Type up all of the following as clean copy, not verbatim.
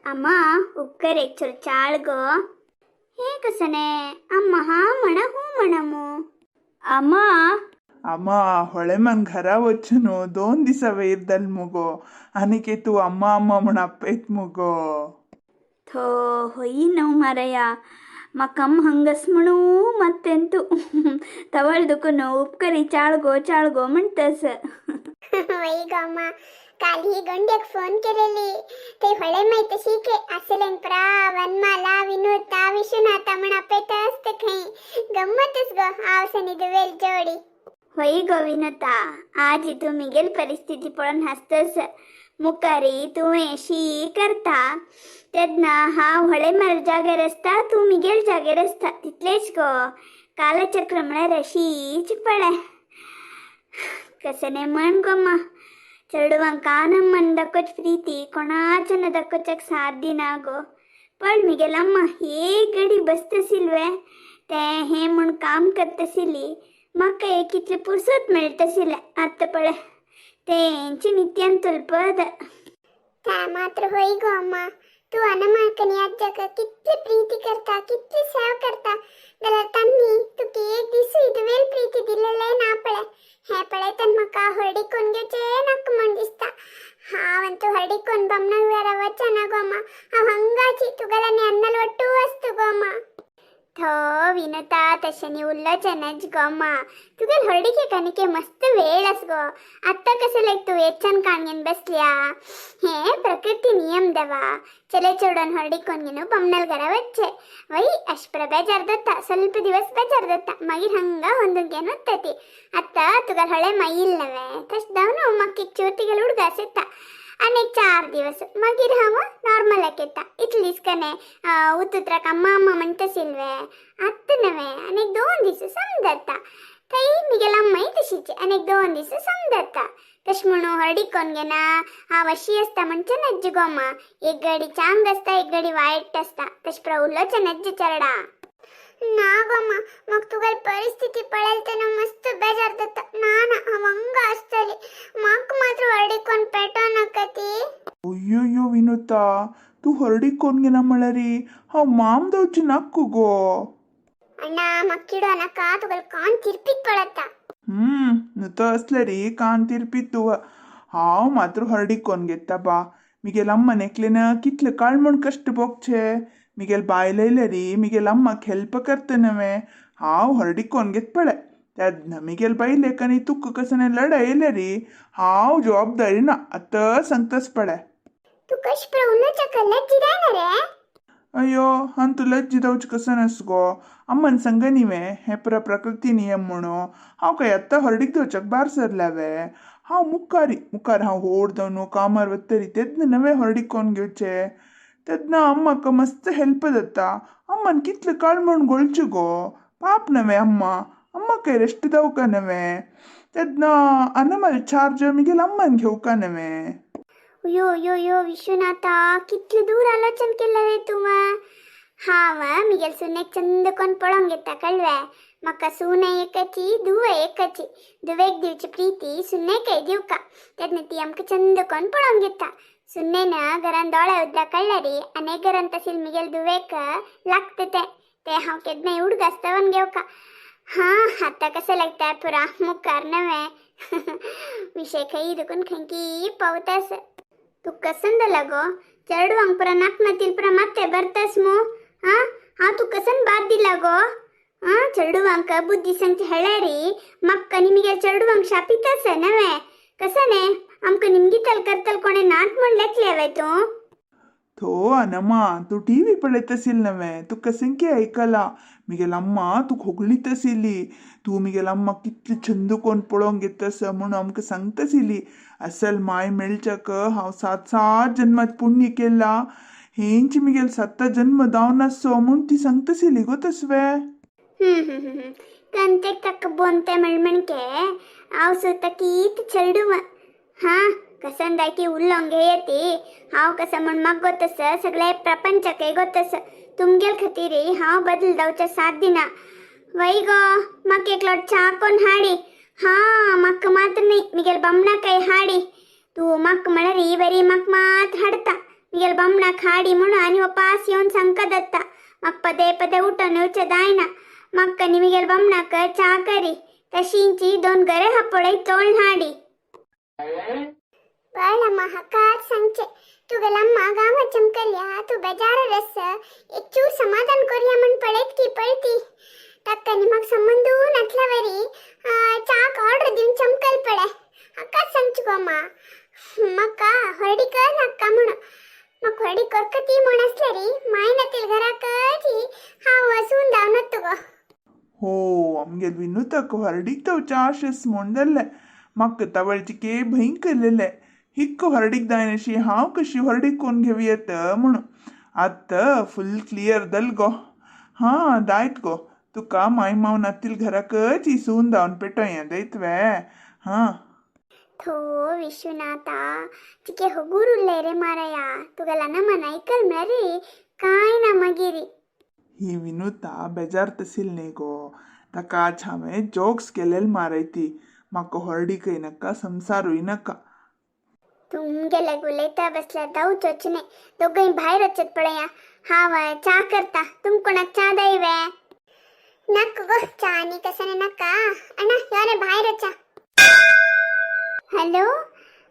अम्मा उपकर एक चल चाळ गो. हे कसने अम्मा हा म्हणा हू म्हणा मू. अम्मा ಅಮ್ಮ ಹೊಳೆ ಮನ್ घरा वचून 2 दिसा वयर दल मुगो आनीक तूं अम्मा अम्मा म्हण आपयत मुगो. ಥೋ ಹೊಯ್ ನೋವು ಮಾರಯ್ಯ, ಮಕ್ಕಮ್ಮ ಹಂಗಸ್ म्हणू ಮತ್ತೆಂತು ತವಳ್ದಕ್ಕೂ ಉಪ್ಕರಿ ಚಾಳ್ಗೋ ಚಾಳ್ಗೋ म्हणतस. वय गो अम्मा, काल ही गोंड्याक फोन केलेली ते ಹೊಳೆ माहित शिके असलेन प्रा वनमाला विनोता विश्वनाथा म्हण आपयत असते खंय गम्मतच गो हांव दुवेल जोडी. होय गो विनोता, आज तूं मिगेल परिस्थिती पळोवन हासतस. मुखारी तुवें शी करता तेन्ना हांव होळेमार जाग्यार आसता, तूं मिगेल जाग्यार आसता, तितलेंच गो. कालचक्र म्हळ्यार अशीच पळय. कसने म्हण गो अम्मा, चेडवांक अनम्मन दाखोवची प्रीती कोणाच्यान दाखोवच्याक साध्य ना गो. पण मिगेल अम्मा एक घडी बसतसिल्वे तें हें म्हूण काम करतसिली, म्हाका एक इतलें पुरसत मेळटशिल्लें. आतां पळय तेंचे नित्यान तुलपद. त्या मात्र होय गो अम्मा, तूं अनमाकनी आज्जाक कितली प्रीती करता, कितली सेवा करता, जाल्यार तांणी तुका एक दिसूय दुवेल प्रीती दिलेलें ना पळय. हें पळयतन म्हाका हळडीकोन घेवचें नाका म्हूण दिसता. हांव आनी तूं हळडीकोन बामणाक घरा वचना गो अम्मा, हांव हांगाची तुगेल्या आनी अन्नाल वट्टू आसता गो अम्मा. थो विनोता, तशें न्ही उल्लोचें नज गो अम्मा, तुगेल हळडीकेक आनीक मस्त वेळ आस गो. आत्तां कशें लायक तूं येच्च्यान काण घेवन बसल्या. हें प्रकृती नियम देवा, चले चेडून हळडीकोन घेवन बामणाल घरा वचचें. वय अशें बेजार जाता, ಸ್ವಲ್ಪ दिवस बेजार जाता, मागीर हंगा ಹೊಂदून घेवन वता ती. आतां तुगेल हळे मागीर नवें तशें जावन म्हाका एक चोर तुगेल उडगास येता आनी एक 4 दिवस मागीर हांव नॉर्मलाक येता. इतले दीस कने उतुत्राक अम्मा अम्मा म्हणटशिल्वे, आत्तां नवें आनी एक 2 दीस समजता. थंय मिगेल अम्माय तशीच आनी एक 2 दीस समजता. तशें म्हणून हळडीकोन घेना हांव अशी आसता म्हणचें नज्ज गो अम्मा. एक घडी चांग आसता, एक घडी वायट आसता, तशें प्र उलोवचें नज्ज चेरडा. ना गो अम्मा, म्हाका तुगेली परिस्थिती पळयली तेन्ना मस्त बेजार जाता. ना ना, हांव हांगा आसतली, म्हाका मात्र हळडीकोन पेटोवं नाका ती. ಅಯ್ಯಯ್ಯೋ ವಿನೋತಾ, तूं हळडीकोन घेना म्हळ्यार हांव माम जावचें नाका गो. ಅಣ್ಣ ಮಕ್ಕಿಡೋ ನಾಕ तुगेल कान तिरपीत पळयता. नुतो असले कान तिरपीत तूं. हांव मात्र हळडीकोन घेता बा. मिगेल अम्मान एकलेन कितले काळ म्हूण कश्ट भोगचे. मिगेल बायल येयल्यारी मिगेल अम्माक हेल्प करता नवें. हांव हळडीकोन घेत पळय तेन्ना मिगेल बायलेक आनी तुका कसने लडाय येयल्यारी हांव जबाबदारी ना, आतां सांगताच पळय. तूं कशें प्र उलोवच्याक लज्जी जायना रे? अय्यो, हांव तूं लज्जी जावचें कसो नास गो. अम्मान सांग न्ही हें प्र प्रकृती नियम म्हणून. हांव काय आत्तां हळडीक जावच्याक भायर सरल्या वे? हांव मुखारी मुखार हांव व्हड जावन कामार वतरी तेन्ना नवें हळडीकोन घेवचें, तेन्ना अम्माक मस्त हेल्प जाता. अम्मान कितले काळ म्हूण गोळचें गो, पाप नवें अम्मा. अम्माक रेस्ट जावका नवें, तेन्ना अनमल चार्ज मिगेल अम्मान घेवका नवें. अयो यो यो विश्वनाथा, कितले दूर आलोचन केलें रे तुवें. हांव मिगेल सुनेक चंद कोन पळोवंक घेता कळ्ळें. म्हाका सून एकाची धुव एकाची, धुवेक दिवची प्रीती सुनेकय दिवका, तेन्ना ती आमकां चंद कोन पळोवंक घेता. सुन्नेन घरान दोळे उदक कळ्ळरी आनी घरान तशील मिगेल धुवेक लागता तें, तें हांव केन्नाय उडगास घेवका. हां आतां कशें लागता पुरा मुखार नवें विशय खंय दुखून खंयकी पावतास. तूं कसन जाला गो चेडवांक पुरा नाक पुरा मात्ते भरतास मू. हां हांव तूं कसन बाद दिला गो. हां चेडवांक बुद्धी सांगची हेळ्यारी म्हाका आनी मिगेल चेडवांक शापितास नवें. कसं न्ही आमकां निमगितल करतल कोणें नाट म्हूण लेखले वे तूं? ಥೋ ಅನಮ್ಮ, तूं ಟಿವಿ पळयतसील नवें, तुका कसंकी आयकलां. मिगेल अम्मा तुका होगळीतसिली, तूं मिगेल अम्माक कितले चंद कोन पळोवंक घेतस म्हणून आमकां सांगतसिली. असल माय मेळच्याक हांव 7 7 जन्मात पुण्य केलां, हेंच मिगेल 7 जन्म जावन आसो म्हूण ती सांगतसिली गो तसवे. कंतेक तಕ್ಕ बोंते मळमणके हांव सुद्दां कीत चेडूं. हां कसंदाकी उल्लोंग घेयती हांव कसं म्हूण म्हाका गोतस, सगळे प्रपंचाकय गोतस. तुमगेल खातीर हांव बदल जावच्या 7 दिना. वय गो, म्हाका एक लोट च्या कोन हाडी. हां म्हाका मात्र न्ही, मिगेल बामणाकय हाडी. तूं म्हाका म्हळ्यार ही बरी म्हाका मात हाडता, मिगेल बमणाक हाडी म्हणून आनी हो पास येवन सांगका दत्ता. म्हाका पदे पदे उठोन येवचें जायना. म्हाका आनी मिगेल बमणाक च्या करी तशींची दोन गरे हापोळय तोळ हाडी. बाळम्मा हकाच सांगचे तुगेल अम्मा गांवात चमकल्या, तूं बेजार रस एक चूर समाधान करूया म्हण पळयत की पळती ताका आनी म्हाका संबंदू नातल्या वरी च्याक ऑर्डर दिवन चमकल पळय. हाकाच सांगचे गो अम्मा, म्हाका हळडी कर नाका म्हणून. म्हाका हळडी करकती म्हण आसल्यारी माय नातील घराकच हांव वसून धांवन गो. हो, आमगेल विनूताक हरडीक तवच्या आशेस म्हूण जाल्लें. म्हाका तवळचिके भंय केलेलें, हिक्क हरडीक जायनाशी हांव कशी हरडीक कोन्न घेवयेत म्हणून. आतां फुल क्लियर दल गो. हां, दायत गो, तुका माय माव नातील घराकच ही सून धांवन पेटोया दैत वे. हां. ಥೋ ವಿಶ್ವನಾಥ, ಚಿಕೆ ಹೊಗೂರುಲ್ಲೆ रे माराया, तुगेला नमन ऐकल म्हळ्यार काय ना मागीर. ही विनुता बेजार तसील न्ही गो, ताका आज हांवें जोक्स केलेले मारयती. म्हाका हळडीकय नाका, संसारूय नाका. तुमगेले उलयता बसल्यार जावचोच न्ही. दोगांय भायर वचत पळया. हांव च्या करता, तुम कोणाक च्या जाय वे? नाका गो च्या आनी कसने नाका. अण्णा योने भायर वचा. हॅलो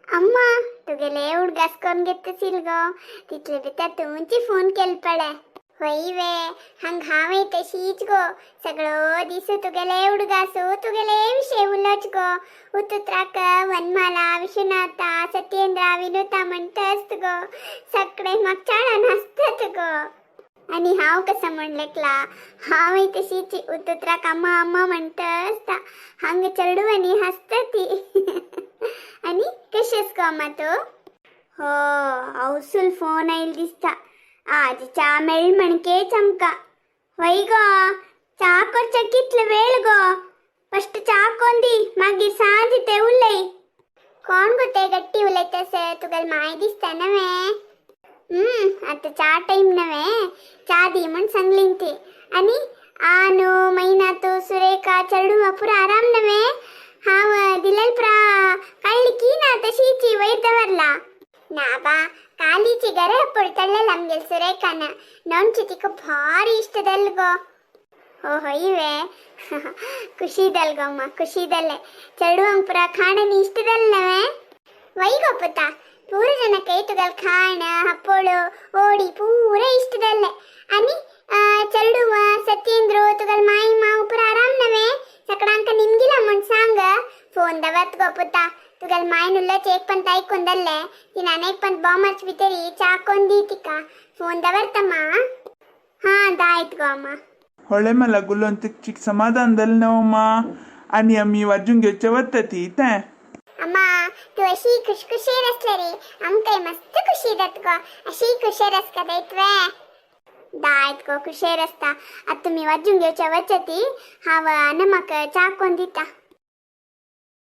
अम्मा, तुगेले उडगास करून घेतशील गो, तितले भितर तुमची फोन केल पळे. होय वे, हांग हांवय तशीच गो. सगळो दीस तुगेले उडगासू तुगेले विशय उलोच गो. उतुत्राक वनमाला, विश्वनाथा, सत्येंद्रा, विनुता म्हणटस गो. सगळे म्हाका चाळण हासतात गो. आणि हांव कसं म्हणलेकला, हांवय तशीच उतुत्राक अम्मा अम्मा म्हणटा आसता. हांगा चेडवांनी हासता ती. आणि कशेंच गो अम्मा तूं? हो, अवसूल फोन आयल दिसता. आज च्या मेळ म्हणके चमका. वय गो, च्या करच्या कितलो वेळ गो? फस्ट च्या कोंदी, मागीर सांज ते उलय. कोण गो ते गट्टी उलयतस? तुगेल माय दिसता नवे. आता च्या टाइम नवे, च्या दी म्हण सांगलीन ती. आणि आनु मैनातू सुरेखा चेडू पुरा आराम नवे? हांव दिलेल पुरा कळ्ळी की ना तशीची वयर दवरला. ना बा, कालीची गरे ಪೊಳ್ತಳ್ಳಲ್ಲ ನಮ್ಗೆಲ್ ಸುರೇಖಾನ ನೊಂಚಿ ತಿಕ್ಕ ಭಾರಿ ಇಷ್ಟದಲ್ಗೋ. ಓ ಹೊಯ್ವೆ, ಖುಷಿದಲ್ಗಮ್ಮ, ಖುಷಿದಲ್ಲೇ. ಚಡುವಂಪುರ ಖಾಣನಿ ಇಷ್ಟದಲ್ಲವೇ? ವೈಗೋಪುತ್ತ, ಪೂರ ಜನ ಕೈ ತುಗಲ್ ಖಾಣ ಹಪ್ಪೋಳು ಓಡಿ ಪೂರ ಇಷ್ಟದಲ್ಲೇ. आणि चेडूव सत्येंद्र तुगल माई माव पुरा आराम नवे? सकडांक निमगिला म्हण सांग. फोन दवत गोपुता, तुगल मायनुल्लो एक पंत ऐकून तिन अनेक पंत बॉमर्च भितरी ಚಾಕೊಂದಿ ತಿಕ್ಕ. ಫೋನ್ ದವರ್ತಮ್ಮ. ಹಾ, ದಾಯ್ತು ಗೋ ಅಮ್ಮ. ಹೊಳೆ ಮಲ गुलोन चिक समाधान दल नवमा आनी आमी वाजून घेवचे वता ती तें. अम्मा, तू अशी खुशखुशीर असले रे आमकांय मस्त खुशी जात गो. अशी खुशेर आसका दैत्वे. दायत गो, खुशेर आसता. आतां तुमी वाजून घेवच्या वचती, हांव आनी म्हाका च्या कोन दिता.